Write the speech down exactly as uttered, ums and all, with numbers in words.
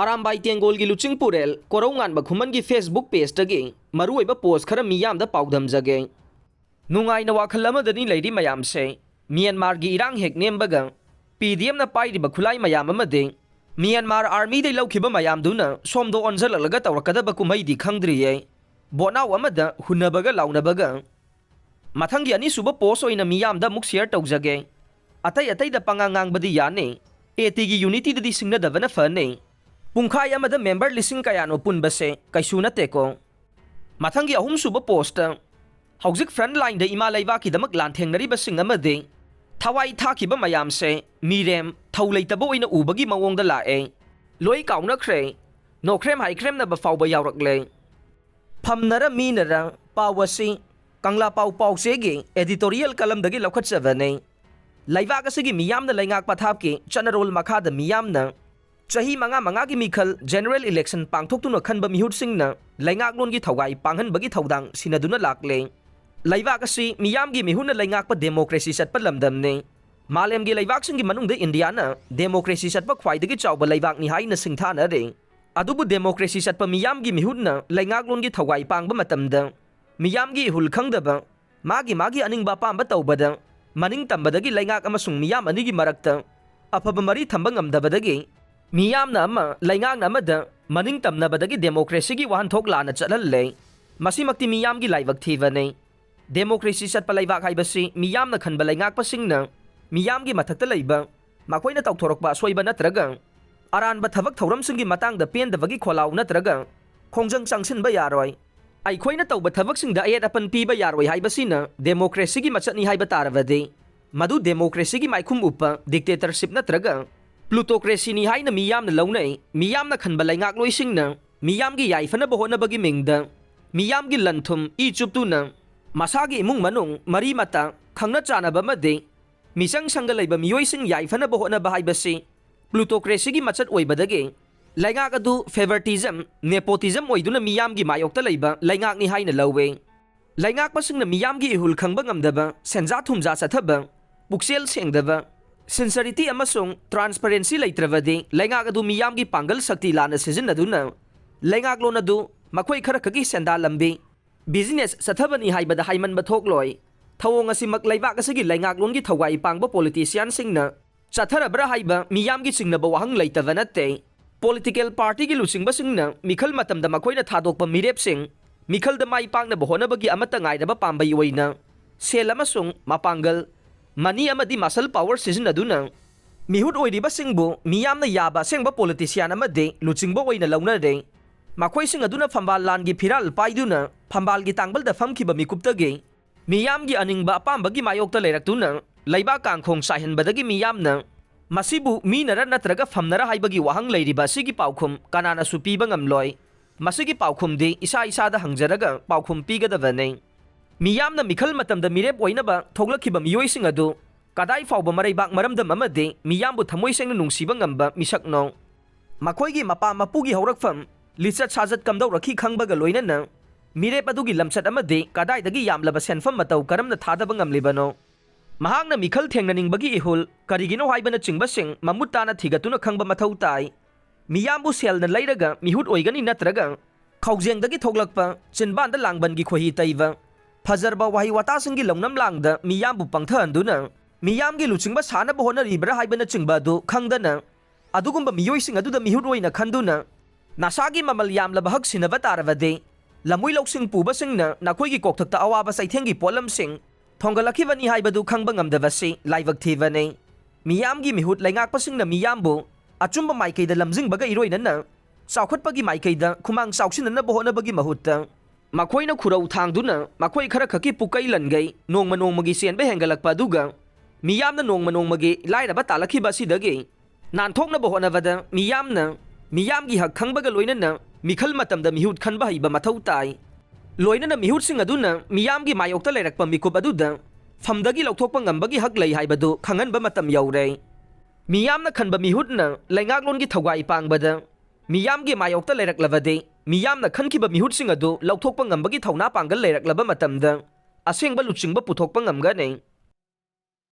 Arambai ꯇꯦꯡꯒꯣꯜꯒꯤ ꯂꯨꯆꯤꯡ ꯄꯨꯔꯦꯜ ꯀꯣꯔꯧꯉꯥꯟꯕ ꯈꯨꯃꯟꯒꯤ Facebook pageꯇꯒꯤ ꯃꯔꯨꯑꯣꯏꯕ post ꯈꯔ ꯃꯤꯌꯥꯝꯗ ꯄꯥꯎꯗꯝꯖꯒꯦ꯫ ꯅꯨꯡꯉꯥꯏꯅ ꯋꯥꯈꯜ ꯑꯃꯗꯅꯤ ꯂꯩꯔꯤ ꯃꯌꯥꯝꯁꯦ꯫ ꯃ꯭ꯌꯥꯟꯃꯥꯔꯒꯤ ꯏꯔꯥꯡ ꯍꯦꯛ ꯅꯦꯝꯕꯒ PDMꯅ ꯄꯥꯏꯔꯤꯕ ꯈꯨꯠꯂꯥꯏ ꯃꯌꯥꯝ ꯑꯃꯗꯤ ꯃ꯭ꯌꯥꯟꯃꯥꯔ armyꯗꯩ ꯂꯧꯈꯤꯕ ꯃꯌꯥꯝꯗꯨꯅ ꯁꯣꯝꯗ ꯑꯣꯟꯁꯤꯜꯂꯛꯂꯒ ꯇꯧꯔꯛꯀꯗꯕ ꯀꯨꯝꯍꯩꯗꯤ ꯈꯪꯗ꯭ꯔꯤꯌꯦ꯫ ꯕꯣꯠꯅꯥꯎ ꯑꯃꯗ ꯍꯨꯟꯅꯕꯒ ꯂꯥꯎꯅꯕꯒ꯫ ꯃꯊꯪꯒꯤ ꯑꯅꯤꯁꯨꯕ post ꯑꯣꯏꯅ ꯃꯤꯌꯥꯝꯗ ꯑꯃꯨꯛ share ꯇꯧꯖꯒꯦ꯫ ꯑꯇꯩ ꯑꯇꯩꯗ ꯄꯉꯥꯡ ꯉꯥꯡꯕꯗꯤ ꯌꯥꯅꯤ, ATꯒꯤ unityꯗꯗꯤ ꯁꯤꯡꯅꯗꯕꯅ ꯐꯅꯤ꯫ ꯄꯨꯡꯈꯥꯏ ꯑꯃꯗ member ꯂꯤꯁꯤꯡ ꯀꯌꯥꯅꯣ ꯄꯨꯟꯕꯁꯦ ꯀꯩꯁꯨ ꯅꯠꯇꯦꯀꯣ꯫ ꯃꯊꯪꯒꯤ ꯑꯍꯨꯝꯁꯨꯕ post꯫ ꯍꯧꯖꯤꯛ front lineꯗ ꯏꯃꯥ ꯂꯩꯕꯥꯛꯀꯤꯗꯃꯛ ꯂꯥꯟꯊꯦꯡꯅꯔꯤꯕꯁꯤꯡ ꯑꯃꯗꯤ ꯊꯋꯥꯏ ꯊꯥꯈꯤꯕ ꯃꯌꯥꯝꯁꯦ ꯃꯤꯔꯦꯝ ꯊꯧ ꯂꯩꯇꯕ ꯑꯣꯏꯅ ꯎꯕꯒꯤ ꯃꯑꯣꯡꯗ ꯂꯥꯛꯑꯦ꯫ ꯂꯣꯏ ꯀꯥꯎꯅꯈ꯭ꯔꯦ, ꯅꯣꯛꯈ꯭ꯔꯦꯝ ꯍꯥꯏꯈ꯭ꯔꯦꯝꯅꯕ ꯐꯥꯎꯕ ꯌꯥꯎꯔꯛꯂꯦ꯫ ꯐꯝꯅꯔ ꯃꯤꯅꯔ ꯄꯥꯎ ꯑꯁꯤ ꯀꯪꯂꯥ ꯄꯥꯎ ꯄꯥꯎꯆꯦꯒꯤ editorial columnꯗꯒꯤ ꯂꯧꯈꯠꯆꯕꯅꯤ꯫ ꯂꯩꯕꯥꯛ ꯑꯁꯤꯒꯤ ꯃꯤꯌꯥꯝꯅ ꯂꯩꯉꯥꯛ ꯄꯊꯥꯞꯀꯤ ꯆꯠꯅꯔꯣꯜ ꯃꯈꯥꯗ ꯃꯤꯌꯥꯝꯅ ꯆꯍꯤ ꯃꯉꯥ ꯃꯉꯥꯒꯤ ꯃꯤꯈꯜ general election ꯄꯥꯡꯊꯣꯛꯇꯨꯅ ꯈꯟꯕ ꯃꯤꯍꯨꯠꯁꯤꯡꯅ ꯂꯩꯉꯥꯛꯂꯣꯟꯒꯤ ꯊꯧꯒꯥꯏ ꯄꯥꯡꯍꯟꯕꯒꯤ ꯊꯧꯗꯥꯡ ꯁꯤꯟꯅꯗꯨꯅ ꯂꯥꯛꯂꯦ꯫ ꯂꯩꯕꯥꯛ ꯑꯁꯤ ꯃꯤꯌꯥꯝꯒꯤ ꯃꯤꯍꯨꯠꯅ ꯂꯩꯉꯥꯛꯄ democracy ꯆꯠꯄ ꯂꯝꯗꯝꯅꯤ꯫ ꯃꯥꯂꯦꯝꯒꯤ ꯂꯩꯕꯥꯛꯁꯤꯡꯒꯤ ꯃꯅꯨꯡꯗ ꯏꯟꯗꯤꯌꯥꯅ democracy ꯆꯠꯄ ꯈ꯭ꯋꯥꯏꯗꯒꯤ ꯆꯥꯎꯕ ꯂꯩꯕꯥꯛꯅꯤ ꯍꯥꯏꯅ ꯁꯤꯡꯊꯥꯅꯔꯤ꯫ ꯑꯗꯨꯕꯨ democracy ꯆꯠꯄ ꯃꯤꯌꯥꯝꯒꯤ ꯃꯤꯍꯨꯠꯅ ꯂꯩꯉꯥꯛꯂꯣꯟꯒꯤ ꯊꯧꯒꯥꯏ ꯄꯥꯡꯕ ꯃꯇꯝꯗ ꯃꯤꯌꯥꯝꯒꯤ ꯏꯍꯨꯜ ꯈꯪꯗꯕ, ꯃꯥꯒꯤ ꯃꯥꯒꯤ ꯑꯅꯤꯡꯕ ꯑꯄꯥꯝꯕ ꯇꯧꯕꯗ ꯃꯅꯤꯡ ꯇꯝꯕꯗꯒꯤ ꯂꯩꯉꯥꯛ ꯑꯃꯁꯨꯡ ꯃꯤꯌꯥꯝ ꯑꯅꯤꯒꯤ ꯃꯔꯛꯇ ꯑꯐꯕ ꯃꯔꯤ ꯊꯝꯕ ꯉꯝꯗꯕꯗꯒꯤ ꯃꯤꯌꯥꯝꯅ ꯑꯃ, ꯂꯩꯉꯥꯛꯅ ꯑꯃꯗ ꯃꯅꯤꯡ ꯇꯝꯅꯕꯗꯒꯤ democracyꯒꯤ ꯋꯥꯍꯟꯊꯣꯛ ꯂꯥꯟꯅ ꯆꯠꯍꯜꯂꯦ꯫ ꯃꯁꯤꯃꯛꯇꯤ ꯃꯤꯌꯥꯝꯒꯤ ꯂꯥꯏꯕꯛ ꯊꯤꯕꯅꯤ꯫ Democracy ꯆꯠꯄ ꯂꯩꯕꯥꯛ ꯍꯥꯏꯕꯁꯤ ꯃꯤꯌꯥꯝꯅ ꯈꯟꯕ ꯂꯩꯉꯥꯛꯄꯁꯤꯡꯅ ꯃꯤꯌꯥꯝꯒꯤ ꯃꯊꯛꯇ ꯂꯩꯕ ꯃꯈꯣꯏꯅ ꯇꯧꯊꯣꯔꯛꯄ ꯑꯁꯣꯏꯕ ꯅꯠꯇ꯭ꯔꯒ ꯑꯔꯥꯟꯕ ꯊꯕꯛ ꯊꯧꯔꯝꯁꯤꯡꯒꯤ ꯃꯇꯥꯡꯗ ꯄꯦꯟꯗꯕꯒꯤ ꯈꯣꯜꯂꯥꯎ ꯅꯠꯇ꯭ꯔꯒ ꯈꯣꯡꯖꯪ ꯆꯪꯁꯤꯟꯕ ꯌꯥꯔꯣꯏ꯫ ꯑꯩꯈꯣꯏꯅ ꯇꯧꯕ ꯊꯕꯛꯁꯤꯡꯗ ꯑꯌꯦꯠ ꯑꯄꯟ ꯄꯤꯕ ꯌꯥꯔꯣꯏ ꯍꯥꯏꯕꯁꯤꯅ democracyꯒꯤ ꯃꯆꯠꯅꯤ ꯍꯥꯏꯕ ꯇꯥꯔꯕꯗꯤ, ꯃꯗꯨ democracyꯒꯤ ꯃꯥꯏꯈꯨꯝ ꯎꯞꯄ dictatorship ꯅꯠꯇ꯭ꯔꯒ plutocracyꯅꯤ ꯍꯥꯏꯅ ꯃꯤꯌꯥꯝꯅ ꯂꯧꯅꯩ꯫ ꯃꯤꯌꯥꯝꯅ ꯈꯟꯕ ꯂꯩꯉꯥꯛꯂꯣꯏꯁꯤꯡꯅ ꯃꯤꯌꯥꯝꯒꯤ ꯌꯥꯏꯐꯅꯕ ꯍꯣꯠꯅꯕꯒꯤ ꯃꯤꯡꯗ ꯃꯤꯌꯥꯝꯒꯤ ꯂꯟ ꯊꯨꯝ ꯏ ꯆꯨꯞꯇꯨꯅ ꯃꯁꯥꯒꯤ ꯏꯃꯨꯡ ꯃꯅꯨꯡ, ꯃꯔꯤ ꯃꯇꯥ, ꯈꯪꯅ ꯆꯥꯟꯅꯕ ꯑꯃꯗꯤ ꯃꯤꯆꯪ ꯁꯪꯒ ꯂꯩꯕ ꯃꯤꯑꯣꯏꯁꯤꯡ ꯌꯥꯏꯐꯅꯕ ꯍꯣꯠꯅꯕ ꯍꯥꯏꯕꯁꯤ plutocracyꯒꯤ ꯃꯆꯠ ꯑꯣꯏꯕꯗꯒꯤ ꯂꯩꯉꯥꯛ ꯑꯗꯨ favoritism, nepotism ꯑꯣꯏꯗꯨꯅ ꯃꯤꯌꯥꯝꯒꯤ ꯃꯥꯌꯣꯛꯇ ꯂꯩꯕ ꯂꯩꯉꯥꯛꯅꯤ ꯍꯥꯏꯅ ꯂꯧꯏ꯫ ꯂꯩꯉꯥꯛꯄꯁꯤꯡꯅ ꯃꯤꯌꯥꯝꯒꯤ ꯏꯍꯨꯜ ꯈꯪꯕ ꯉꯝꯗꯕ, ꯁꯦꯟꯖꯥ ꯊꯨꯝꯖꯥ ꯆꯠꯊꯕ, ꯄꯨꯛꯆꯦꯜ ꯁꯦꯡꯗꯕ, Sincerity ꯑꯃꯁꯨꯡ transparency ꯂꯩꯇ꯭ꯔꯕꯗꯤ ꯂꯩꯉꯥꯛ ꯑꯗꯨ ꯃꯤꯌꯥꯝꯒꯤ ꯄꯥꯡꯒꯜ ꯁꯛꯇꯤ ꯂꯥꯟꯅ ꯁꯤꯖꯤꯟꯅꯗꯨꯅ ꯂꯩꯉꯥꯛꯂꯣꯟ ꯑꯗꯨ ꯃꯈꯣꯏ ꯈꯔꯈꯛꯀꯤ ꯁꯦꯟꯗꯥ ꯂꯝꯕꯤ, business ꯆꯠꯊꯕꯅꯤ ꯍꯥꯏꯕꯗ ꯍꯥꯏꯃꯟꯕ ꯊꯣꯛꯂꯣꯏ꯫ ꯊꯧꯑꯣꯡ ꯑꯁꯤꯃꯛ ꯂꯩꯕꯥꯛ ꯑꯁꯤꯒꯤ ꯂꯩꯉꯥꯛꯂꯣꯟꯒꯤ ꯊꯧꯋꯥꯏ ꯄꯥꯡꯕ politicianꯁꯤꯡꯅ ꯆꯠꯊꯔꯕ꯭ꯔꯥ ꯍꯥꯏꯕ ꯃꯤꯌꯥꯝꯒꯤ ꯆꯤꯡꯅꯕ ꯋꯥꯍꯪ ꯂꯩꯇꯕ ꯅꯠꯇꯦ꯫ Political partyꯒꯤ ꯂꯨꯆꯤꯡꯕꯁꯤꯡꯅ ꯃꯤꯈꯜ ꯃꯇꯝꯗ ꯃꯈꯣꯏꯅ ꯊꯥꯗꯣꯛꯄ ꯃꯤꯔꯦꯞꯁꯤꯡ ꯃꯤꯈꯜꯗ ꯃꯥꯏ ꯄꯥꯛꯅꯕ ꯍꯣꯠꯅꯕꯒꯤ ꯑꯃꯠꯇ ꯉꯥꯏꯔꯕ ꯄꯥꯝꯕꯩ ꯑꯣꯏꯅ ꯁꯦꯜ ꯑꯃꯁꯨꯡ ꯃꯄꯥꯡꯒꯜ, money ꯑꯃꯗꯤ muscle power ꯁꯤꯖꯤꯟꯅꯗꯨꯅ ꯃꯤꯍꯨꯠ ꯑꯣꯏꯔꯤꯕꯁꯤꯡꯕꯨ ꯃꯤꯌꯥꯝꯅ ꯌꯥꯕ ꯑꯁꯦꯡꯕ politician ꯑꯃꯗꯤ ꯂꯨꯆꯤꯡꯕ ꯑꯣꯏꯅ ꯂꯧꯅꯔꯦ꯫ ꯃꯈꯣꯏꯁꯤꯡ ꯑꯗꯨꯅ ꯐꯝꯕꯥꯜ ꯂꯥꯟꯒꯤ ꯐꯤꯔꯥꯜ ꯄꯥꯏꯗꯨꯅ ꯐꯝꯕꯥꯜꯒꯤ ꯇꯥꯡꯕꯜꯗ ꯐꯝꯈꯤꯕ ꯃꯤꯀꯨꯞꯇꯒꯤ ꯃꯤꯌꯥꯝꯒꯤ ꯑꯅꯤꯡꯕ ꯑꯄꯥꯝꯕꯒꯤ ꯃꯥꯌꯣꯛꯇ ꯂꯩꯔꯛꯇꯨꯅ ꯂꯩꯕꯥꯛ ꯀꯥꯡꯈꯣꯡ ꯆꯥꯏꯍꯟꯕꯗꯒꯤ ꯃꯤꯌꯥꯝꯅ ꯃꯁꯤꯕꯨ ꯃꯤꯅꯔ ꯅꯠꯇ꯭ꯔꯒ ꯐꯝꯅꯔ ꯍꯥꯏꯕꯒꯤ ꯋꯥꯍꯪ ꯂꯩꯔꯤꯕ ꯑꯁꯤꯒꯤ ꯄꯥꯎꯈꯨꯝ ꯀꯅꯥꯅꯁꯨ ꯄꯤꯕ ꯉꯝꯂꯣꯏ꯫ ꯃꯁꯤꯒꯤ ꯄꯥꯎꯈꯨꯝꯗꯤ ꯏꯁꯥ ꯏꯁꯥꯗ ꯍꯪꯖꯔꯒ ꯄꯥꯎꯈꯨꯝ ꯄꯤꯒꯗꯕꯅꯤ꯫ ꯃꯤꯌꯥꯝꯅ ꯃꯤꯈꯜ ꯃꯇꯝꯗ ꯃꯤꯔꯦꯞ ꯑꯣꯏꯅꯕ ꯊꯣꯛꯂꯛꯈꯤꯕ ꯃꯤꯑꯣꯏꯁꯤꯡ ꯑꯗꯨ ꯀꯗꯥꯏ ꯐꯥꯎꯕ ꯃꯔꯩꯕꯥꯛ ꯃꯔꯝꯗꯝ ꯑꯃꯗꯤ ꯃꯤꯌꯥꯝꯕꯨ ꯊꯃꯣꯏ ꯁꯦꯡꯅ ꯅꯨꯡꯁꯤꯕ ꯉꯝꯕ ꯃꯤꯁꯛꯅꯣ? ꯃꯈꯣꯏꯒꯤ ꯃꯄꯥ ꯃꯄꯨꯒꯤ ꯍꯧꯔꯛꯐꯝ, ꯂꯤꯆꯠ ꯁꯥꯖꯠ ꯀꯝꯗꯧꯔꯛꯈꯤ ꯈꯪꯕꯒ ꯂꯣꯏꯅꯅ ꯃꯤꯔꯦꯞ ꯑꯗꯨꯒꯤ ꯂꯝꯆꯠ ꯑꯃꯗꯤ ꯀꯗꯥꯏꯗꯒꯤ ꯌꯥꯝꯂꯕ ꯁꯦꯟꯐꯝ ꯃꯇꯧ ꯀꯔꯝꯅ ꯊꯥꯗꯕ ꯉꯝꯂꯤꯕꯅꯣ? ꯃꯍꯥꯛꯅ ꯃꯤꯈꯜ ꯊꯦꯡꯅꯅꯤꯡꯕꯒꯤ ꯏꯍꯨꯜ ꯀꯔꯤꯒꯤꯅꯣ ꯍꯥꯏꯕꯅꯆꯤꯡꯕꯁꯤꯡ ꯃꯃꯨꯠ ꯇꯥꯅ ꯊꯤꯒꯠꯇꯨꯅ ꯈꯪꯕ ꯃꯊꯧ ꯇꯥꯏ꯫ ꯃꯤꯌꯥꯝꯕꯨ ꯁꯦꯜꯅ ꯂꯩꯔꯒ ꯃꯤꯍꯨꯠ ꯑꯣꯏꯒꯅꯤ ꯅꯠꯇ꯭ꯔꯒ ꯈꯧꯖꯦꯡꯗꯒꯤ ꯊꯣꯛꯂꯛꯄ ꯆꯤꯟꯕꯥꯟꯗ ꯂꯥꯡꯕꯟꯒꯤ ꯈꯣꯏꯍꯤ ꯇꯩꯕ ꯐꯖꯔꯕ ꯋꯥꯍꯩ ꯋꯥꯇꯥꯁꯤꯡꯒꯤ ꯂꯧꯅꯝ ꯂꯥꯡꯗ ꯃꯤꯌꯥꯝꯕꯨ ꯄꯪꯊꯍꯟꯗꯨꯅ ꯃꯤꯌꯥꯝꯒꯤ ꯂꯨꯆꯤꯡꯕ ꯁꯥꯅꯕ ꯍꯣꯠꯅꯔꯤꯕ꯭ꯔꯥ ꯍꯥꯏꯕꯅꯆꯤꯡꯕ ꯑꯗꯨ ꯈꯪꯗꯅ ꯑꯗꯨꯒꯨꯝꯕ ꯃꯤꯑꯣꯏꯁꯤꯡ ꯑꯗꯨꯗ ꯃꯤꯍꯨꯠ ꯑꯣꯏꯅ ꯈꯟꯗꯨꯅ ꯅꯁꯥꯒꯤ ꯃꯃꯜ ꯌꯥꯝꯂꯕ ꯍꯛ ꯁꯤꯟꯅꯕ ꯇꯥꯔꯕꯗꯤ ꯂꯝꯃꯣꯏ ꯂꯧꯁꯤꯡ ꯄꯨꯕꯁꯤꯡꯅ ꯅꯈꯣꯏꯒꯤ ꯀꯣꯛꯊꯛꯇ ꯑꯋꯥꯕ ꯆꯩꯊꯦꯡꯒꯤ ꯄꯣꯠꯂꯝꯁꯤꯡ ꯊꯣꯡꯒꯠꯂꯛꯈꯤꯕꯅꯤ ꯍꯥꯏꯕꯗꯨ ꯈꯪꯕ ꯉꯝꯗꯕꯁꯤ ꯂꯥꯏꯕꯛ ꯊꯤꯕꯅꯤ꯫ ꯃꯤꯌꯥꯝꯒꯤ ꯃꯤꯍꯨꯠ ꯂꯩꯉꯥꯛꯄꯁꯤꯡꯅ ꯃꯤꯌꯥꯝꯕꯨ ꯑꯆꯨꯝꯕ ꯃꯥꯏꯀꯩꯗ ꯂꯝꯖꯤꯡꯕꯒ ꯏꯔꯣꯏꯅꯅ ꯆꯥꯎꯈꯠꯄꯒꯤ ꯃꯥꯏꯀꯩꯗ ꯈꯨꯃꯥꯡ ꯆꯥꯎꯁꯤꯟꯅꯅꯕ ꯍꯣꯠꯅꯕꯒꯤ ꯃꯍꯨꯠꯇ ꯃꯈꯣꯏꯅ ꯈꯨꯔꯧ ꯊꯥꯡꯗꯨꯅ ꯃꯈꯣꯏ ꯈꯔꯈꯛꯀꯤ ꯄꯨꯀꯩ ꯂꯟꯒꯩ ꯅꯣꯡꯃ ꯅꯣꯡꯃꯒꯤ ꯆꯦꯟꯕ ꯍꯦꯟꯒꯠꯂꯛꯄ ꯑꯗꯨꯒ ꯃꯤꯌꯥꯝꯅ ꯅꯣꯡꯃ ꯅꯣꯡꯃꯒꯤ ꯂꯥꯏꯔꯕ ꯇꯥꯜꯂꯛꯈꯤꯕ ꯑꯁꯤꯗꯒꯤ ꯅꯥꯟꯊꯣꯛꯅꯕ ꯍꯣꯠꯅꯕꯗ ꯃꯤꯌꯥꯝꯅ ꯃꯤꯌꯥꯝꯒꯤ ꯍꯛ ꯈꯪꯕꯒ ꯂꯣꯏꯅꯅ ꯃꯤꯈꯜ ꯃꯇꯝꯗ ꯃꯤꯍꯨꯠ ꯈꯟꯕ ꯍꯩꯕ ꯃꯊꯧ ꯇꯥꯏ꯫ ꯂꯣꯏꯅꯅ ꯃꯤꯍꯨꯠꯁꯤꯡ ꯑꯗꯨꯅ ꯃꯤꯌꯥꯝꯒꯤ ꯃꯥꯌꯣꯛꯇ ꯂꯩꯔꯛꯄ ꯃꯤꯀꯨꯞ ꯑꯗꯨꯗ ꯐꯝꯗꯒꯤ ꯂꯧꯊꯣꯛꯄ ꯉꯝꯕꯒꯤ ꯍꯛ ꯂꯩ ꯍꯥꯏꯕꯗꯨ ꯈꯪꯍꯟꯕ ꯃꯇꯝ ꯌꯧꯔꯦ꯫ ꯃꯤꯌꯥꯝꯅ ꯈꯟꯕ ꯃꯤꯍꯨꯠꯅ ꯂꯩꯉꯥꯛꯂꯣꯟꯒꯤ ꯊꯧꯒꯥꯏ ꯄꯥꯡꯕꯗ ꯃꯤꯌꯥꯝꯒꯤ ꯃꯥꯌꯣꯛꯇ ꯂꯩꯔꯛꯂꯕꯗꯤ ꯃꯤꯌꯥꯝꯅ ꯈꯟꯈꯤꯕ ꯃꯤꯍꯨꯠꯁꯤꯡ ꯑꯗꯨ ꯂꯧꯊꯣꯛꯄ ꯉꯝꯕꯒꯤ ꯊꯧꯅꯥ ꯄꯥꯡꯒꯜ ꯂꯩꯔꯛꯂꯕ ꯃꯇꯝꯗ ꯑꯁꯦꯡꯕ ꯂꯨꯆꯤꯡꯕ ꯄꯨꯊꯣꯛꯄ ꯉꯝꯒꯅꯤ꯫